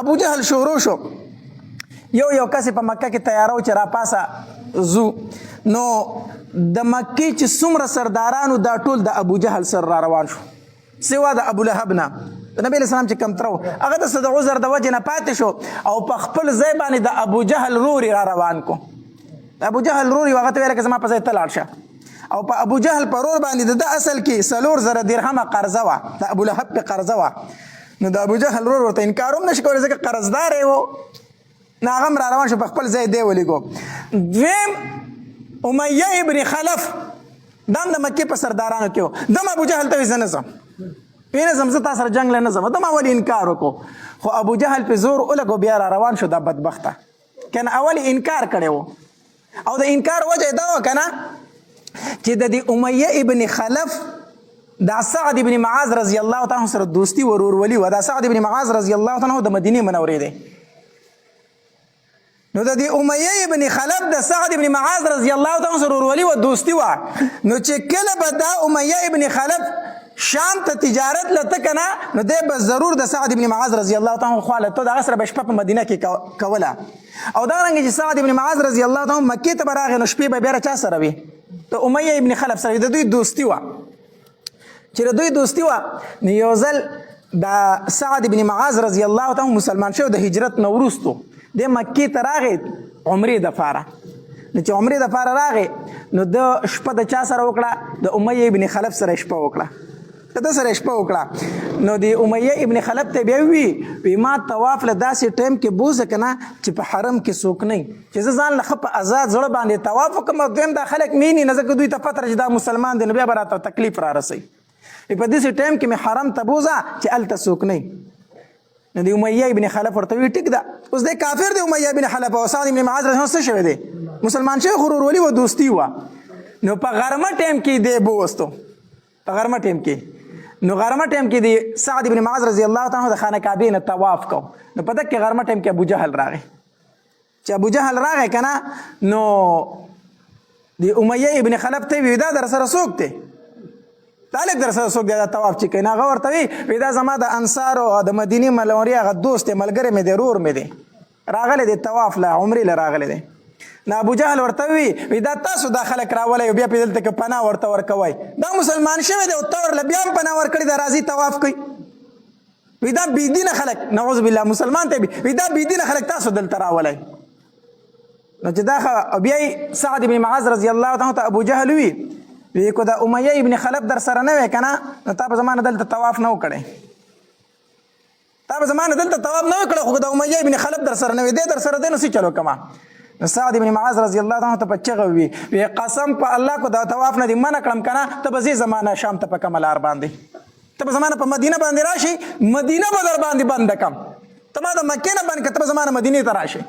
ابو جهل شروع شو، یو یو کس په مکه کې تیارو چې را پاسه زو. نو د مکې چې څومره سردارانو، دا ټول د ابو جهل سره را روان شو، سوا د ابو لهب نه. د نبی اسلام چې کم ترو، هغه د صد عذر د وجه نه پاتې شو او په خپل ځای باندې د ابو جهل روري را روان کو. ابو جهل روري هغه ته ویل که زما په ځای ته لاړ شه. او په ابو جهل په رور باندې د اصل کې 4000 درهمه قرضه وه، د ابو لهب په قرضه وه. نو د ابو جهل رور ورته انکار هم نشي کولی، ځکه قرضدار یې و. نو هغه هم را روان شو، په خپل ځای دی ولېږو. دویم امیه ابن خلف، دا هم د مکې په سردارانو کې و. دم ابو جهل ته وایي زه نه ځم، وی نه ځم، زه تا سره جنګ له نه ځم. دم اول انکار وکړو، خو ابو جهل په زور ولګو، بیا را روان شو. دا بدبخته کنه اول انکار کړی و، او د انکار وجه دا و کنه چې د دې امیه ابن خلف دا سعد ابن معاذ رضی الله تعالی سره دوستی ورورولي و. دا سعد ابن معاذ رضی الله تعالی د مدینه منورې دی. نو د دې امیه ابن خلف د سعد ابن معاذ رضی الله تعالی سره ورورولي و دوستی و. نو چې کله به دا امیه ابن خلف شام ته تجارت لته کنه، نو دی به ضرور د سعد ابن معاذ رضی الله تعالی عنہ خواله ته، دغه سره به شپه په مدینه کې کوله. او دا رنګ چې سعد ابن معاذ رضی الله تعالی مکه ته راغی، نو شپې به بیا چا سره وي؟ د امیه ابن خلف سره. د دوی دوستی و. چې د دوی دوستی و، نو یو ځل د سعد ابن معاذ رضی الله تعالی مسلمان شو، د هجرت نو وروسته د مکه ته راغی عمرې د فاره. نو چې عمرې د فاره راغی، نو د شپه د چا سره وکړه؟ د امیه ابن خلف سره شپه وکړه. د سره شپه وکړه، نو د امیه ابن خلف ته بیا وی وی ما طواف له داسې ټایم کې بوزه کنه چې په حرم کې څوک نه، چې زه ځان له په آزاد زړه باندې طواف وکم. دویم دا خلک مینې نه، ځکه دوی ته پته چې دا مسلمان دی، نو بیا به راته تکلیف را رسي. په داسې ټایم کې مې حرم ته بوزه چې هلته څوک نه. نو د امیه ابن خلف ورته وی ټیک ده. اوس د کافر دی امیه ابن خلف، او سعد ابن معاذ رضی الله څه شوی دی؟ مسلمان شوی، غرور ولی و دوستی و. نو په غرمه ټایم کې دی بوستو، په غرمه ټایم کې. نو غرمه ټایم کې دی سعد ابن معاذ رضی الله تعالی د خانه کعبه نه طواف کو. نو په دغه غرمه ټایم کې ابو جهل راغی. چې ابو جهل راغی کنه، نو د امیه ابن خلف ته وی دا در سره څوک دی؟ طالب در سره څوک دی دا طواف چې کوي؟ هغه ورته وی وی دا زما د انصار او د مدینه ملوري هغه دوست ملګری مې دی، رور مې دی، راغلی دی طواف له عمرې له راغلی دی. نو ابو جهل ورته وی وی دا تاسو دا خلک راولئ، بیا په دلته کې پناه ورته ورکوئ؟ دا مسلمان شوی دی او تور له بیا هم پناه ورکړي، دا راځي طواف کوي. وی دا بی دینه خلک، نعوذ بالله، مسلمان ته وی دا بی دینه خلک تاسو دلته راولئ. نو چې دا بیا سعد بن معاذ رضی الله تعالی ته ابو جهل وی وی کو دا امیه ابن خلف در سره نه وی کنه، نو تا په زمانه دلته طواف نه وکړي، تا په زمانه دلته طواف نه وکړي، خو دا امیه ابن خلف در سره نه وی، دی در سره دی، نو څه چلو کما؟ نو سعد ابن معاذ رضی الله عنه ته په چغه وی وی قسم په الله کو دا طواف نه دی منع کړم کنه، ته به زی زمانه شام ته په کومه لار باندې، ته به زمانه په مدینه باندې راشي، مدینه به در باندې بند کم. ته ما د مکې نه بند کړه، ته به زمانه مدینه ته راشي.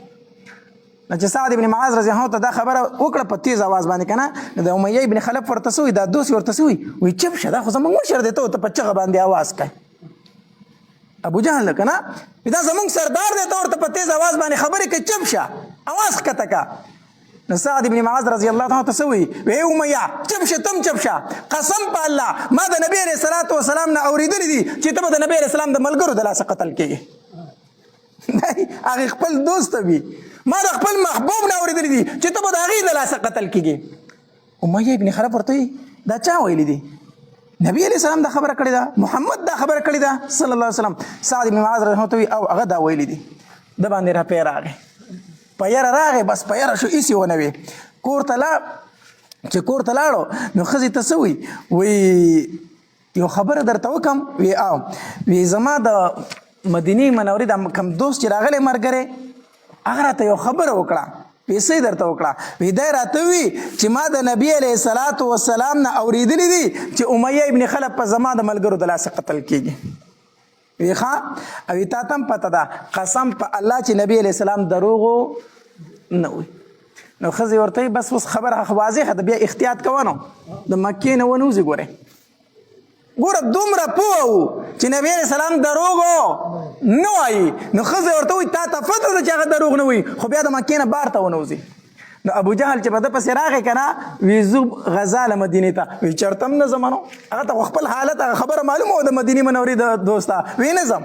نو چې سعد ابن معاذ رضی الله عنه ته دا خبره وکړه په تیز आवाज باندې کنه، نو د امیه ابن خلف ورته سوی، دا دوست ورته سوی وی چپ شه، دا خو زمونږ مشر دی، ته په چغه باندې आवाज کوي. ابو جهل کنه دا زمونږ سردار دی، ته ورته په تیز आवाज باندې خبرې کوي، چپ شه، आवाज ښکته کا. نو سعد ابن معاذ رضی الله عنه ته سوی وی امیه چپ شه، تم چپ شه، قسم په الله ما د نبی علیہ الصلوۃ والسلام نه اوریدلې دي چې ته به د نبی علیہ السلام د ملګرو د لاسه قتل کیږي. هغه خپل دوست وي، ما د خپل محبوب نه اوریدلې دي چې ته به د هغې د لاسه قتل کیږي. امیه ابن خلف ورته دا چا ویلي دي؟ نبی علیہ السلام دا خبره کړې ده؟ محمد دا خبره کړې ده صلی الله علیه وسلم؟ سعد بن معاذ رضی الله عنه او هغه دا ویلي دي. د باندې را پی راغی، په یره راغی، بس په یره شو، ایسي ونه وی. کور ته لاړ. چې کور ته لاړو، نو ښځې ته څه وی؟ وی یو خبره درته وکم. وی او وی زما د مدینه منورې د کم دوست چې راغلی مرګره، هغه راته یو خبره وکړه. پیسې درته وکړه؟ وی دی راته وی چې ما د نبی علیه الصلاۃ والسلام نه اوریدلې دي چې امیه ابن خلف په زما د ملګرو د لاسه قتل کیږي. وی ښا او تا تم پته ده، قسم په الله چې نبی علیه السلام دروغو نه وی. نو خزي ورته بس اوس خبره واضحه ده، بیا احتیاط کوه، نو د مکې نه ونوځي. ګوره ګوره، دومره پوه وو چې نبی علیه السلام دروغ نه وایي. نو ښځه ورته وایي تا ته پته ده چې هغه دروغ نه وایي، خو بیا د مکې نه بار ته ونوځي. نو ابو جهل چې په ده پسې راغی که نه، وی ځو غزا له مدینې ته. وی چېرته هم نه ځم. نو هغه ته خو خپل حالت هغه خبره معلومه وه د مدینې منورې د دوسته. وی نه ځم.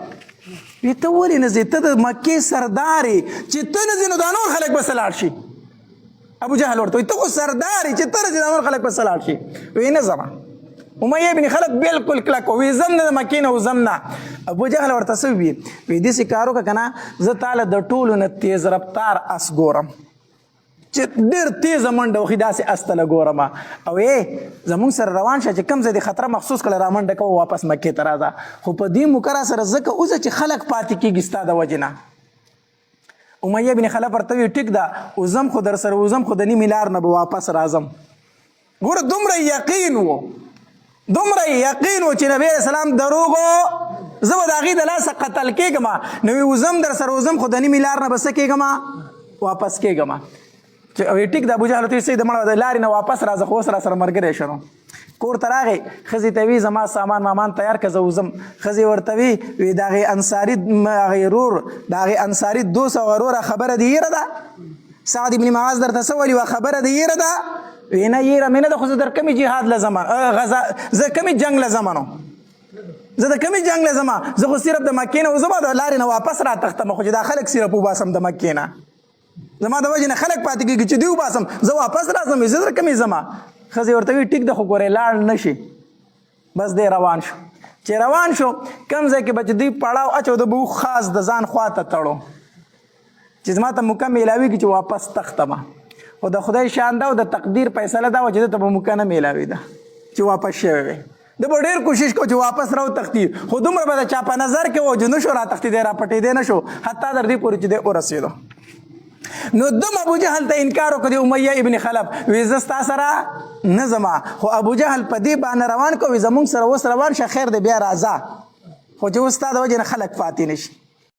وی ته ولې نه ځې؟ ته د مکې سردار یې، چې ته نه ځې نو دا نور خلک به څه لاړ شي. ابو جهل ورته وایي ته خو سردار یې، چې ته نه ځې دا نور خلک به څه لاړ شي. وی نه ځم. امیه بن خلف بالکل کلک وی زم نه د مکې نه وزم نه. ابو جهل ورته څه وی؟ وی داسې کار وکړه که نه زه تاله د ټولو نه تیز رفتار اس ګورم چې ډېر تیزه منډه وخي، داسې اس ته ګورم او ای زمونږ سره روان شه، چې کوم ځای دې خطر محسوس کړه رامنډه کوه واپس مکې ته راځه. خو په دې موقع را سره ځکه وځه چې خلک پاتې کېږي ستا د وجې نه. امیه بن خلف ورته وی ټیک ده، وزم خو در سره وزم، خو د نیمې لار نه به واپس راځم. ګوره دومره یقین وو، دومره یقین وو چې نبی علیہ السلام دروغو، زه به د هغې د لاسه قتل کېږم، نو وی وزم در سره وزم، خو د نیمې لار نه به څه کېږم، واپس کېږم. چې وی ټیک د ابو جهل ته سي د مړه د لارې نه واپس راځه، خو اوس را سره مرګری شنو. کور ته راغی، ښځې ته وی زما سامان مامان تیار که زه وځم. ښځې ورته وی وی د هغې انصاري هغې رور د هغې انصاري دوست او وروره خبره دې هېره ده؟ سعد ابن معاذ درته څه ویلي وه؟ خبره دې هېره ده؟ وی نه هېره مې نه ده، خو زه در کومې جهاد له ځم، غزا زه کومې جنګ له ځم، نو زه د کومې جنګ له ځم؟ زه خو صرف د مکې نه وځم، د لارې نه واپس را تښتم، خو چې دا خلک صرف وباسم د مکې نه، زما د وجې نه خلک پاتې کېږي، چې دوی وباسم زه واپس راځم، زه در کومې ځم. ښځې ورته وی ټیک ده، خو ګورې لاړ نه شي. بس دی روان شو. چې روان شو کم ځای کې به چې دوی پړاو اچو، د به خاص د ځان خوا ته تړو چې زما ته موقع میلاویږي چې واپس تښتم. خو د خدای شان دا او د تقدیر فیصله دا وه چې ده ته به موقع نه میلاوېده چې واپس شوی وی. ده به ډېر کوشش کو چې واپس راو تښتي، خو دومره به د چا په نظر کې و چې نشو را تښتېدی، را پټېدی نشو، حتی در دې پورې چې دی ورسېدو. نو دم ابو جهل ته انکار وکړ امیه ابن خلف، وی زه ستا سره نه ځم. خو ابو جهل په دې باندې روان کو، وی زمونږ سره اوس روان شه، خیر دی بیا راځه، خو چې اوس ستا د وجې نه خلک پاتې نه شي.